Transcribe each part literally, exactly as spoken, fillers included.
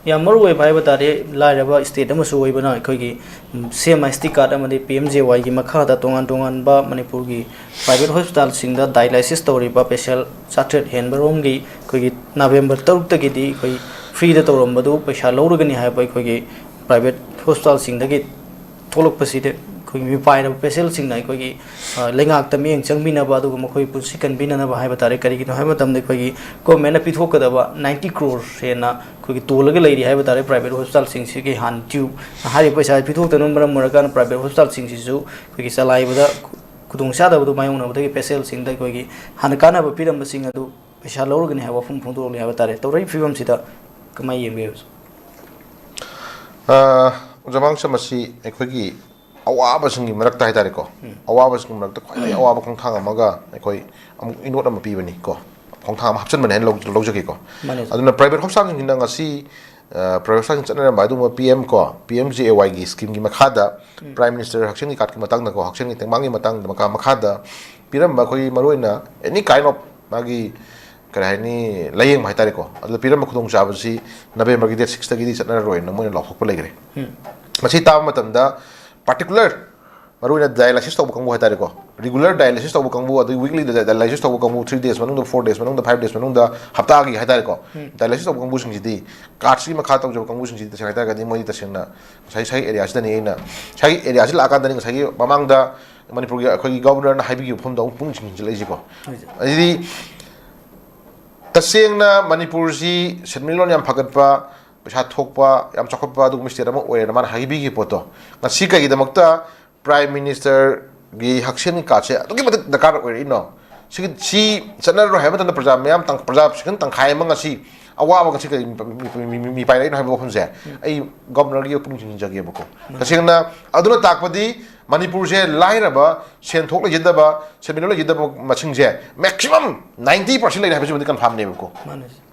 ꯌꯥꯝ ꯃꯔꯨ ꯑꯣꯏꯕ ꯍꯥꯏꯕ ꯇꯥꯔꯦ, ꯂꯥꯏꯔꯕ state ꯑꯃꯁꯨ ꯑꯣꯏꯕꯅ ꯑꯩꯈꯣꯏꯒꯤ, ꯎꯝ, C M I S T card ꯑꯃꯗꯤ P M J Y ꯒꯤ ꯃꯈꯥꯗ ꯇꯣꯉꯥꯟ ꯇꯣꯉꯥꯟꯕ ꯃꯅꯤꯄꯨꯔꯒꯤ private hospitalꯁꯤꯡꯗ dialysis ꯇꯧꯔꯤꯕ patient ꯆꯥꯇ꯭ꯔꯦꯠ ꯍꯦꯟꯕ ꯔꯣꯝꯒꯤ ꯑꯩꯈꯣꯏꯒꯤ November ꯇꯔꯨꯛꯇꯒꯤꯗꯤ ꯑꯩꯈꯣꯏ freeꯗ ꯇꯧꯔꯝꯕꯗꯨ ꯄꯩꯁꯥ ꯂꯧꯔꯒꯅꯤ ꯍꯥꯏꯕ ꯑꯩꯈꯣꯏꯒꯤ private hospitalꯁꯤꯡꯗꯒꯤ ꯊꯣꯛꯂꯛꯄꯁꯤꯗ ꯑꯩꯈꯣꯏꯒꯤ ꯃꯤꯄꯥꯏꯔꯕ patientꯁꯤꯡꯅ ꯑꯩꯈꯣꯏꯒꯤ, ꯑ, ꯂꯩꯉꯥꯛꯇ ꯃꯤꯠꯌꯦꯡ ꯆꯪꯕꯤꯅꯕ ꯑꯗꯨꯒ ꯃꯈꯣꯏ ꯄꯨꯟꯁꯤ ꯀꯟꯕꯤꯅꯅꯕ ꯍꯥꯏꯕ ꯇꯥꯔꯦ꯫ ꯀꯔꯤꯒꯤꯅꯣ ꯍꯥꯏꯕ ꯃꯇꯝꯗ ꯑꯩꯈꯣꯏꯒꯤ governmentꯅ ꯄꯤꯊꯣꯛꯀꯗꯕ ninety crore ꯍꯦꯟꯅ ꯑꯩꯈꯣꯏꯒꯤ ꯇꯣꯜꯂꯒ ꯂꯩꯔꯤ ꯍꯥꯏꯕ ꯇꯥꯔꯦ private hospitalꯁꯤꯡꯁꯤꯒꯤ ꯍꯥꯟꯅ due꯫ ꯍꯥꯏꯔꯤꯕ ꯄꯩꯁꯥ ꯄꯤꯊꯣꯛꯇꯅ ꯃꯔꯝ ꯑꯣꯏꯔꯀꯥꯟꯗ private hospitalꯁꯤꯡꯁꯤꯁꯨ ꯑꯩꯈꯣꯏꯒꯤ ꯆꯂꯥꯏꯕꯗ ꯈꯨꯗꯣꯡꯆꯥꯗꯕꯗꯨ ꯃꯥꯌꯣꯛꯅꯕꯗꯒꯤ patientꯁꯤꯡꯗ ꯑꯩꯈꯣꯏꯒꯤ ꯍꯥꯟꯅ ꯀꯥꯟꯅꯕ ꯄꯤꯔꯝꯕꯁꯤꯡ ꯑꯗꯨ ꯄꯩꯁꯥ ꯂꯧꯔꯒꯅꯤ ꯍꯥꯏꯕ ꯋꯥꯐꯝ ꯐꯣꯡꯗꯣꯛꯂꯤ ꯍꯥꯏꯕ ꯇꯥꯔꯦ꯫ ꯇꯧꯔꯛꯏꯕ ꯐꯤꯕꯝꯁꯤꯗ ꯀꯃꯥꯏꯅ ꯌꯦꯡꯕꯤꯕꯁꯤ? ꯑ, ꯑꯣꯖꯥ ꯃꯥꯡꯁꯝ, ꯃꯁꯤ ꯑꯩꯈꯣꯏꯒꯤ ꯑꯋꯥꯕꯁꯤꯡꯒꯤ ꯃꯔꯛꯇ ꯍꯥꯏꯇꯥꯔꯦꯀꯣ, ꯑꯋꯥꯕꯁꯤꯡꯒꯤ ꯃꯔꯛꯇ ꯈ꯭ꯋꯥꯏꯗꯒꯤ ꯑꯋꯥꯕ ꯈꯣꯡꯊꯥꯡ ꯑꯃꯒ ꯑꯩꯈꯣꯏ ꯑꯃꯨꯛ ꯏꯅꯣꯠ ꯑꯃ ꯄꯤꯕꯅꯤ ꯀꯣ, ꯈꯣꯡꯊꯥꯡ ꯑꯃ ꯍꯥꯞꯆꯤꯟꯕꯅꯦ ꯍꯥꯏꯅ ꯂꯧ-, ꯂꯧꯖꯒꯦꯀꯣ꯫ ꯃꯥꯅꯦ, ꯁꯥꯔ꯫ ꯑꯗꯨꯅ private hospitalꯁꯤꯡꯁꯤꯅ ꯉꯁꯤ, ꯑ, private hospitalꯁꯤꯡ ꯆꯠꯅꯔꯝꯕ ꯑꯗꯨꯒꯨꯝꯕ P M ꯀꯣ, P M J A Yꯒꯤ schemeꯒꯤ ꯃꯈꯥꯗ Prime Minister ꯍꯛꯁꯦꯜꯒꯤ cardꯀꯤ ꯃꯇꯥꯡꯗꯀꯣ, ꯍꯛꯁꯦꯜꯒꯤ ꯇꯦꯡꯕꯥꯡꯒꯤ ꯃꯇꯥꯡꯗ ꯃꯈꯥ-, ꯃꯈꯥꯗ ꯄꯤꯔꯝꯕ ꯑꯩꯈꯣꯏꯒꯤ ꯃꯔꯨꯑꯣꯏꯅ any kind of ꯃꯥꯒꯤ ꯀꯔꯤ ꯍꯥꯏꯅꯤ, ꯂꯥꯌꯦꯡꯕ ꯍꯥꯏꯇꯥꯔꯦꯀꯣ, ꯑꯗꯨꯗ ꯄꯤꯔꯝꯕ ꯈꯨꯗꯣꯡꯆꯥꯕꯁꯤ Novemberꯒꯤ date sixꯇꯒꯤꯗꯤ ꯆꯠꯅꯔꯔꯣꯏꯅ ꯃꯣꯏꯅ ꯂꯥꯎꯊꯣꯛꯄ ꯂꯩꯈ꯭ꯔꯦ꯫ ꯃꯁꯤ ꯇꯥꯕ ꯃꯇꯝꯗ particular ꯃꯔꯨꯑꯣꯏꯅ dialysis ꯇꯧꯕ ꯀꯥꯡꯕꯨ ꯍꯥꯏꯇꯥꯔꯦꯀꯣ, regular dialysis ꯇꯧꯕ ꯀꯥꯡꯕꯨ, ꯑꯗꯩ weekly dialysis ꯇꯧꯕ ꯀꯥꯡꯕꯨ, three days ꯃꯅꯨꯡꯗ, four days ꯃꯅꯨꯡꯗ, five days ꯃꯅꯨꯡꯗ, ꯍꯞꯇꯥꯒꯤ ꯍꯥꯏꯇꯥꯔꯦꯀꯣ, dialysis ꯇꯧꯕ ꯀꯥꯡꯕꯨꯁꯤꯡꯁꯤꯗꯤ cardꯁꯤꯒꯤ ꯃꯈꯥ ꯇꯧꯖꯕ ꯀꯥꯡꯕꯨꯁꯤꯡꯁꯤꯗꯤ ꯇꯁꯦꯡꯅ ꯍꯥꯏꯇꯥꯔꯒꯗꯤ ꯃꯣꯏꯗꯤ ꯇꯁꯦꯡꯅ ꯉꯁꯥꯏ, ꯉꯁꯥꯏꯒꯤ areaꯁꯤꯗꯅꯤ ꯑꯩꯅ, ꯉꯁꯥꯏꯒꯤ areaꯁꯤ ꯂꯥꯛꯑꯀꯥꯟꯗꯅꯤ ꯉꯁꯥꯏꯒꯤ ꯃꯃꯥꯡꯗ ꯃꯅꯤꯄꯨꯔꯒꯤ ꯑꯩꯈꯣꯏꯒꯤ Governorꯅ ꯍꯥꯏꯕꯤꯈꯤꯕ ꯃꯐꯝꯗ ꯑꯃꯨꯛ ꯄꯨꯛꯅꯤꯡ ꯆꯤꯡꯁꯤꯜꯂꯛꯏꯁꯤꯀꯣ꯫ ꯑꯗꯨꯗꯤ ꯇꯁꯦꯡꯅ ꯃꯅꯤꯄꯨꯔꯁꯤ ꯁꯦꯟꯃꯤꯠꯂꯣꯟ ꯌꯥꯝ ꯐꯒꯠꯄ, ꯄꯩꯁꯥ ꯊꯣꯛꯄ, ꯌꯥꯝ ꯆꯥꯎꯈꯠꯄ ꯑꯗꯨꯒꯨꯝꯕ state ꯑꯃ ꯑꯣꯏꯔꯦꯅ ꯃꯥꯅ ꯍꯥꯏꯕꯤꯈꯤꯕ ꯄꯣꯠꯇꯣ, ꯉꯁꯤ ꯀꯩꯒꯤꯗꯃꯛꯇ Prime Ministerꯒꯤ ꯍꯛꯁꯦꯜꯒꯤ cardꯁꯦ ꯑꯗꯨꯛꯀꯤ ꯃꯇꯤꯛ ꯗꯔꯀꯥꯔ ꯑꯣꯏꯔꯛꯏꯅꯣ? ꯁꯤꯒꯤ, ꯁꯤ ꯆꯠꯅꯔꯔꯣꯏ ꯍꯥꯏꯕ ꯃꯇꯝꯗ ꯄ꯭ꯔꯖꯥ ꯃꯌꯥꯝ ꯇꯪ-, ꯄ꯭ꯔꯖꯥ section ꯇꯪꯈꯥꯏ ꯑꯃ ꯉꯁꯤ ꯑꯋꯥꯕ ꯉꯁꯤ ꯀꯔꯤ ꯃꯤ, ꯃꯤ, ꯃꯤ, ꯃꯤ, ꯃꯤ ꯄꯥꯏꯔꯛꯏꯅꯣ ꯍꯥꯏꯕ ꯋꯥꯐꯝꯁꯦ ꯑꯩ Governorꯒꯤ ꯄꯨꯛꯅꯤꯡ ꯆꯤꯡꯁꯤꯟꯖꯒꯦꯕꯀꯣ꯫ ꯇꯁꯦꯡꯅ ꯑꯗꯨꯅ ꯇꯥꯛꯄꯗꯤ ꯃꯅꯤꯄꯨꯔꯁꯦ ꯂꯥꯏꯔꯕ, ꯁꯦꯟ ꯊꯣꯛ ꯂꯩꯖꯗꯕ, ꯁꯦꯟꯃꯤꯠꯂꯣꯟ ꯂꯩꯖꯗꯕ ꯃꯁꯤꯡꯁꯦ maximum ninety percent ꯂꯩꯔꯦ ꯍꯥꯏꯕꯁꯤꯃꯗꯤ confirmꯅꯦꯕꯀꯣ꯫ ꯃꯥꯅꯦ꯫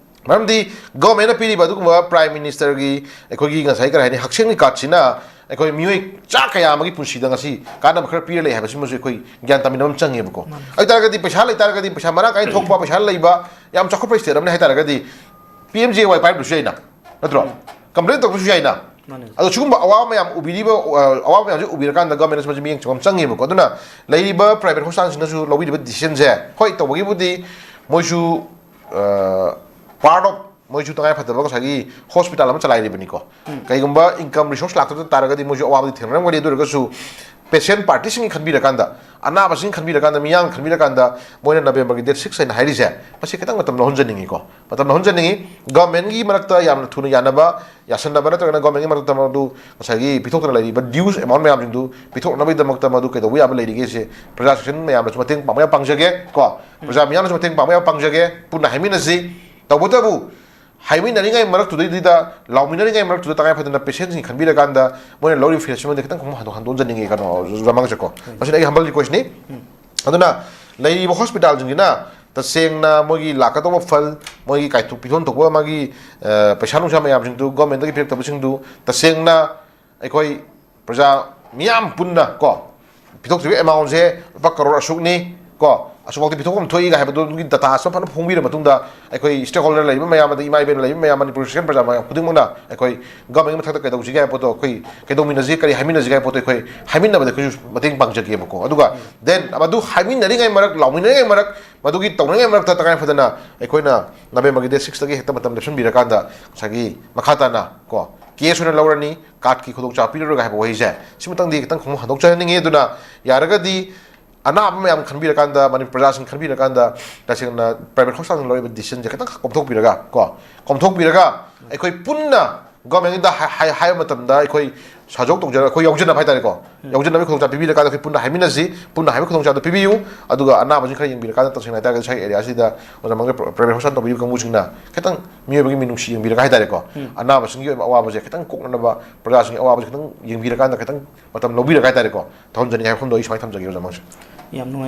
ꯃꯔꯝꯗꯤ Governmentꯅ ꯄꯤꯔꯤꯕ ꯑꯗꯨꯒꯨꯝꯕ Prime Ministerꯒꯤ ꯑꯩꯈꯣꯏꯒꯤ ꯉꯁꯥꯏ ꯀꯔꯤ ꯍꯥꯏꯅꯤ, ꯍꯛꯁꯦꯜꯒꯤ cardꯁꯤꯅ ꯑꯩꯈꯣꯏ ꯃꯤꯑꯣꯏ ꯆꯥ ꯀꯌꯥ ꯑꯃꯒꯤ ꯄꯨꯟꯁꯤꯗ ꯉꯁꯤ ꯀꯥꯟꯅꯕ ꯈꯔ ꯄꯤꯔ ꯂꯩ ꯍꯥꯏꯕꯁꯤꯃꯁꯨ ꯑꯩꯈꯣꯏ ꯒ꯭ꯌꯥꯟ ꯇꯥꯃꯤꯟꯅꯕ ꯑꯃ ꯆꯪꯉꯦꯕꯀꯣ꯫ ꯑꯗꯨ ꯑꯣꯏꯇꯥꯔꯒꯗꯤ ꯄꯩꯁꯥ ꯂꯩꯇꯥꯔꯒꯗꯤ, ꯄꯩꯁꯥ ꯃꯔꯥꯡ ꯀꯥꯏꯅ ꯊꯣꯛꯄ, ꯄꯩꯁꯥ ꯂꯩꯕ, ꯌꯥꯝ ꯆꯥꯎꯈꯠꯄ state ꯑꯃꯅꯤ ꯍꯥꯏꯇꯥꯔꯒꯗꯤ P M J A Y ꯄꯥꯏꯔꯝꯕꯁꯨ ꯌꯥꯏꯅ꯫ ꯅꯠꯇ꯭ꯔꯣ? ꯀꯝꯄ꯭ꯂꯦꯟ ꯇꯧꯕꯁꯨ ꯌꯥꯏꯅ꯫ ꯃꯥꯅꯦ꯫ ꯑꯗꯣ ꯁꯤꯒꯨꯝꯕ ꯑꯋꯥꯕ ꯃꯌꯥꯝ ꯎꯕꯤꯔꯤꯕ ꯑ, ꯑꯋꯥꯕ ꯃꯌꯥꯝꯁꯦ ꯎꯕꯤꯔꯀꯥꯟꯗ ꯒꯚꯔꯟꯃꯦꯟꯠꯁꯤꯁꯨ ꯃꯤꯠꯌꯦꯡ ꯆꯪꯕ ꯑꯃ ꯆꯪꯉꯦꯕꯀꯣ꯫ ꯑꯗꯨꯅ ꯂꯩꯔꯤꯕ ꯄ꯭ꯔꯥꯏꯚꯦꯠ ꯍꯣꯁꯄꯤꯇꯥꯜꯁꯤꯡꯅꯁꯨ ꯂꯧꯕꯤꯔꯤꯕ ꯗꯤꯁꯤꯖꯟꯁꯦ, ꯍꯣꯏ, ꯇꯧꯕꯒꯤꯕꯨꯗꯤ ꯃꯣꯏꯁꯨ ꯄꯥꯔꯠ ꯑꯣꯐ, ꯃꯣꯏꯁꯨ ꯇꯉꯥꯏ ꯐꯗꯕ ꯉꯁꯥꯏꯒꯤ ꯍꯣꯁꯄꯤꯇꯥꯜ ꯑꯃ ꯆꯂꯥꯏꯔꯤꯕꯅꯤꯀꯣ꯫ ꯀꯩꯒꯨꯝꯕ ꯏꯟꯀꯝ ꯔꯤꯁꯣꯔꯁ ꯂꯥꯛꯇꯕ ꯇꯥꯔꯒꯗꯤ ꯃꯣꯏꯁꯨ ꯑꯋꯥꯕꯗꯤ ꯊꯦꯡꯅꯔꯝꯒꯅꯤ꯫ ꯑꯗꯨ ꯑꯣꯏꯔꯒꯁꯨ ꯄꯦꯁꯦꯟ ꯄꯥꯔꯇꯤꯁꯤꯡꯒꯤ ꯈꯟꯕꯤꯔꯀꯥꯟꯗ, ꯑꯅꯥꯕꯁꯤꯡ ꯈꯟꯕꯤꯔꯀꯥꯟꯗ, ꯃꯤꯌꯥꯝ ꯈꯟꯕꯤꯔꯀꯥꯟꯗ ꯃꯣꯏꯅ ꯅꯕꯦꯝꯕꯔꯒꯤ ꯗꯦꯠ ꯁꯤꯛꯁ ꯍꯥꯏꯅ ꯍꯥꯏꯔꯤꯁꯦ, ꯃꯁꯤ ꯈꯤꯇꯪ ꯃꯇꯝ ꯂꯧꯍꯟꯖꯅꯤꯡꯉꯤꯀꯣ꯫ ꯃꯇꯝ ꯂꯧꯍꯟꯖꯅꯤꯡꯉꯤ꯫ ꯒꯚꯔꯟꯃꯦꯟꯠꯀꯤ ꯃꯔꯛꯇ ꯌꯥꯝꯅ ꯊꯨꯅ ꯌꯥꯅꯕ, ꯌꯥꯁꯟꯅꯕ ꯅꯠꯇ꯭ꯔꯒꯅ ꯒꯚꯔꯟꯃꯦꯟꯠꯀꯤ ꯃꯔꯛꯇ ꯃꯗꯨ ꯉꯁꯥꯏꯒꯤ ꯄꯤꯊꯣꯛꯇꯅ ꯂꯩꯔꯤꯕ ꯗ꯭ꯌꯨꯁ ꯑꯦꯃꯥꯎꯟ ꯃꯌꯥꯝꯁꯤꯡꯗꯨ ꯄꯤꯊꯣꯛꯅꯕꯒꯤꯗꯃꯛꯇ ꯃꯗꯨ ꯀꯩꯗꯧꯕ ꯌꯥꯕ ꯂꯩꯔꯤꯒꯦꯁꯦ ꯄ꯭ꯔꯖꯥ ꯁꯦꯛꯁꯟ ꯃꯌꯥꯝꯅꯁꯨ ꯃꯇꯦꯡ ꯄꯥꯡꯕ ꯌꯥꯝ ꯄꯥꯡꯖꯒꯦ ꯀꯣ꯫ ꯄ꯭ꯔꯖꯥ ꯃꯤꯌꯥꯝꯅꯁꯨ ꯃꯇꯦꯡ ꯄꯥꯡꯕ ꯌꯥꯝ ꯄꯥꯡꯖꯒꯦ꯫ ꯄꯨꯟꯅ ꯍꯥꯏꯃꯤꯟꯅꯁꯤ꯫ ꯇꯧꯕꯇꯕꯨ ꯍꯥꯏꯃꯤꯟꯅꯔꯤꯉꯩ ꯃꯔꯛꯇꯨꯗꯩꯗꯨꯗ, ꯂꯥꯎꯃꯤꯟꯅꯔꯤꯉꯩ ꯃꯔꯛꯇꯨꯗ ꯇꯉꯥꯏ ꯐꯗꯅ ꯄꯦꯁꯦꯟꯁꯤꯡ ꯈꯟꯕꯤꯔꯀꯥꯟꯗ ꯃꯣꯏꯅ ꯂꯧꯔꯤꯕ ꯐꯤꯔꯦꯞꯁꯤꯃꯗꯤ ꯈꯤꯇꯪ ꯈꯣꯡ ꯍꯟꯗꯣꯛ-, ꯍꯟꯗꯣꯛꯍꯟꯖꯅꯤꯡꯉꯤ, ꯀꯩꯅꯣ, ꯖꯃꯥꯡꯁꯦꯀꯣ꯫ ꯃꯁꯤꯅ ꯑꯩꯒꯤ ꯍꯝꯕꯜ ꯔꯤꯀ꯭ꯋꯦꯁꯅꯤ꯫ ꯑꯗꯨꯅ ꯂꯩꯔꯤꯕ ꯍꯣꯁꯄꯤꯇꯥꯜꯁꯤꯡꯁꯤꯅ ꯇꯁꯦꯡꯅ ꯃꯣꯏꯒꯤ ꯂꯥꯛꯀꯗꯧꯕ ꯐꯟ, ꯃꯣꯏꯒꯤ ꯀꯥꯏꯊꯣꯛ ꯄꯤꯊꯣꯛ ꯊꯣꯛꯄ ꯃꯥꯒꯤ, ꯑ, ꯄꯩꯁꯥ ꯅꯨꯡꯁꯥ ꯃꯌꯥꯝꯁꯤꯡꯗꯨ, ꯒꯣꯔꯃꯦꯟꯗꯒꯤ ꯄꯤꯔꯛꯇꯕꯁꯤꯡꯗꯨ ꯇꯁꯦꯡꯅ ꯑꯩꯈꯣꯏ ꯄ꯭ꯔꯖꯥ ꯃꯤꯌꯥꯝ ꯄꯨꯟꯅ ꯀꯣ, ꯄꯤꯊꯣꯛꯇ꯭ꯔꯤꯕ ꯑꯦꯃꯥꯎꯟꯁꯦ ꯂꯨꯄꯥ ꯀꯔꯣꯔ ꯑꯁꯨꯛꯅꯤ ꯀꯣ, ꯑꯁꯨꯛꯐꯥꯎꯗꯤ ꯄꯤꯊꯣꯛꯐꯝ ꯊꯣꯛꯏꯒ ꯍꯥꯏꯕꯗꯨꯒꯤ ꯗꯇꯥꯁꯨ ꯐꯖꯅ ꯐꯣꯡꯕꯤꯔ ꯃꯇꯨꯡꯗ, ꯑꯩꯈꯣꯏ ꯁ꯭ꯇꯦꯛꯍꯣꯜꯗꯔ ꯂꯩꯔꯤꯕ ꯃꯌꯥꯝ, ꯑꯗꯒꯤ ꯏꯃꯥ ꯏꯕꯦꯟ ꯂꯩꯔꯤꯕ ꯃꯌꯥꯝ, ꯃꯅꯤꯄꯨꯔ ꯁꯤꯇꯤꯖꯦꯟ ꯄ꯭ꯔꯖꯥ ꯃꯌꯥꯝ ꯈꯨꯗꯤꯡꯃꯛꯅ ꯑꯩꯈꯣꯏ ꯒꯚꯔꯟꯃꯦꯟꯠꯀꯤ ꯃꯊꯛꯇ ꯀꯩꯗꯧꯁꯤꯒꯦ ꯍꯥꯏꯕ ꯄꯣꯠꯇꯣ, ꯑꯩꯈꯣꯏ ꯀꯩꯗꯧꯃꯤꯟꯅꯁꯤ, ꯀꯔꯤ ꯍꯥꯏꯃꯤꯟꯅꯁꯤꯒꯦ ꯍꯥꯏꯕ ꯄꯣꯠꯇꯣ ꯑꯩꯈꯣꯏ ꯍꯥꯏꯃꯤꯟꯅꯕꯗ ꯑꯩꯈꯣꯏꯁꯨ ꯃꯇꯦꯡ ꯄꯥꯡꯖꯒꯦꯕꯀꯣ꯫ ꯑꯗꯨꯒ ꯗꯦꯟ ꯃꯗꯨ ꯍꯥꯏꯃꯤꯟꯅꯔꯤꯉꯩ ꯃꯔꯛ, ꯂꯥꯎꯃꯤꯟꯅꯔꯤꯉꯩ ꯃꯔꯛ, ꯃꯗꯨꯒꯤ ꯇꯧꯅꯔꯤꯉꯩ ꯃꯔꯛꯇ ꯇꯉꯥꯏ ꯐꯗꯅ ꯑꯩꯈꯣꯏꯅ ꯅꯕꯦꯝꯕꯔꯒꯤ ꯗꯦꯠ ꯁꯤꯛꯁꯇꯒꯤ ꯍꯦꯛꯇ ꯃꯇꯝ ꯂꯦꯞꯁꯤꯟꯕꯤꯔꯀꯥꯟꯗ ꯉꯁꯥꯏꯒꯤ ꯃꯈꯥ ꯇꯥꯅ ꯀꯣ, ꯀꯦꯁ ꯑꯣꯏꯅ ꯂꯧꯔꯅꯤ, ꯀꯥꯔꯗꯀꯤ ꯈꯨꯗꯣꯡꯆꯥꯕ ꯄꯤꯔꯔꯣꯏ ꯍꯥꯏꯕ ꯋꯥꯍꯩꯁꯦ, ꯁꯤꯃꯇꯪꯗꯤ ꯈꯤꯇꯪ ꯈꯣꯡ ꯍꯟꯗꯣꯛꯆꯍꯟꯅꯤꯡꯉꯤ꯫ ꯑꯗꯨꯅ ꯌꯥꯔꯒꯗꯤ ꯑꯅꯥꯕ ꯃꯌꯥꯝ ꯈꯟꯕꯤꯔꯀꯥꯟꯗ, ꯃꯅꯤꯄꯨꯔ ꯄ꯭ꯔꯖꯥꯁꯤꯡ ꯈꯟꯕꯤꯔꯀꯥꯟꯗ, ꯇꯁꯦꯡꯅ ꯄ꯭ꯔꯥꯏꯚꯦꯠ ꯍꯣꯁꯄꯤꯇꯥꯜꯅ ꯂꯧꯔꯤꯕ ꯗꯤꯁꯤꯖꯟꯁꯦ ꯈꯤꯇꯪ ꯀꯣꯝꯊꯣꯛꯄꯤꯔꯒ ꯀꯣ, ꯀꯣꯝꯊꯣꯛꯄꯤꯔꯒ ꯑꯩꯈꯣꯏ ꯄꯨꯟꯅ ꯒꯣꯔꯃꯦꯟꯒꯤꯗ ꯍꯥꯏ-, ꯍꯥꯏ-, ꯍꯥꯏꯕ ꯃꯇꯝꯗ ꯑꯩꯈꯣꯏ ꯁꯍꯖꯣꯛ ꯇꯧꯖꯔ-, ꯑꯩꯈꯣꯏ ꯌꯥꯎꯖꯅꯕ ꯍꯥꯏꯇꯥꯔꯦꯀꯣ, ꯌꯥꯎꯖꯅꯕꯒꯤ ꯈꯨꯗꯣꯡꯆꯥꯕ ꯄꯤꯕꯤꯔꯀꯥꯟꯗ ꯑꯩꯈꯣꯏ ꯄꯨꯟꯅ ꯍꯥꯏꯃꯤꯟꯅꯁꯤ, ꯄꯨꯟꯅ ꯍꯥꯏꯕ ꯈꯨꯗꯣꯡꯆꯥꯕꯗꯣ ꯄꯤꯕꯤꯌꯨ꯫ ꯑꯗꯨꯒ ꯑꯅꯥꯕꯁꯤꯡ ꯈꯔ ꯌꯦꯡꯕꯤꯔꯀꯥꯟꯗ, ꯇꯁꯦꯡꯅ ꯍꯥꯏꯇꯥꯔꯒꯗꯤ ꯁ꯭ꯋꯥꯏ ꯑꯦꯔꯤꯌꯥꯁꯤꯗ ꯑꯣꯖꯥ ꯃꯪꯒ ꯄ꯭ꯔ-, ꯄ꯭ꯔꯥꯏꯚꯦꯠ ꯍꯣꯁꯄꯤꯇꯥꯜ ꯇꯧꯕꯤꯔꯤꯕ ꯀꯥꯡꯕꯨꯁꯤꯡꯅ ꯈꯤꯇꯪ ꯃꯤꯑꯣꯏꯕꯒꯤ ꯃꯤꯅꯨꯡꯁꯤ ꯌꯦꯡꯕꯤꯔꯒ ꯍꯥꯏꯇꯥꯔꯦꯀꯣ, ꯑꯅꯥꯕꯁꯤꯡꯒꯤ ꯑꯣꯏꯕ ꯑꯋꯥꯕꯁꯦ ꯈꯤꯇꯪ ꯀꯣꯛꯅꯅꯕ, ꯄ꯭ꯔꯖꯥꯁꯤꯡꯒꯤ ꯑꯋꯥꯕꯁꯦ ꯈꯤꯇꯪ ꯌꯦꯡꯕꯤꯔꯀꯥꯟꯗ, ꯈꯤꯇꯪ ꯃꯇꯝ ꯂꯧꯕꯤꯔꯒ ꯍꯥꯏꯇꯥꯔꯦꯀꯣ, ꯇꯧꯍꯟꯖꯅꯤꯡꯉꯤ ꯍꯥꯏꯕ ꯋꯥꯐꯝꯗꯣ ꯑꯩ ꯁꯨꯃꯥꯏꯅ ꯊꯝꯖꯒꯦ, ꯑꯣꯖꯥ ꯃꯪꯁꯦ꯫ ꯌꯥꯝ ꯅꯨꯡꯉꯥꯏ꯫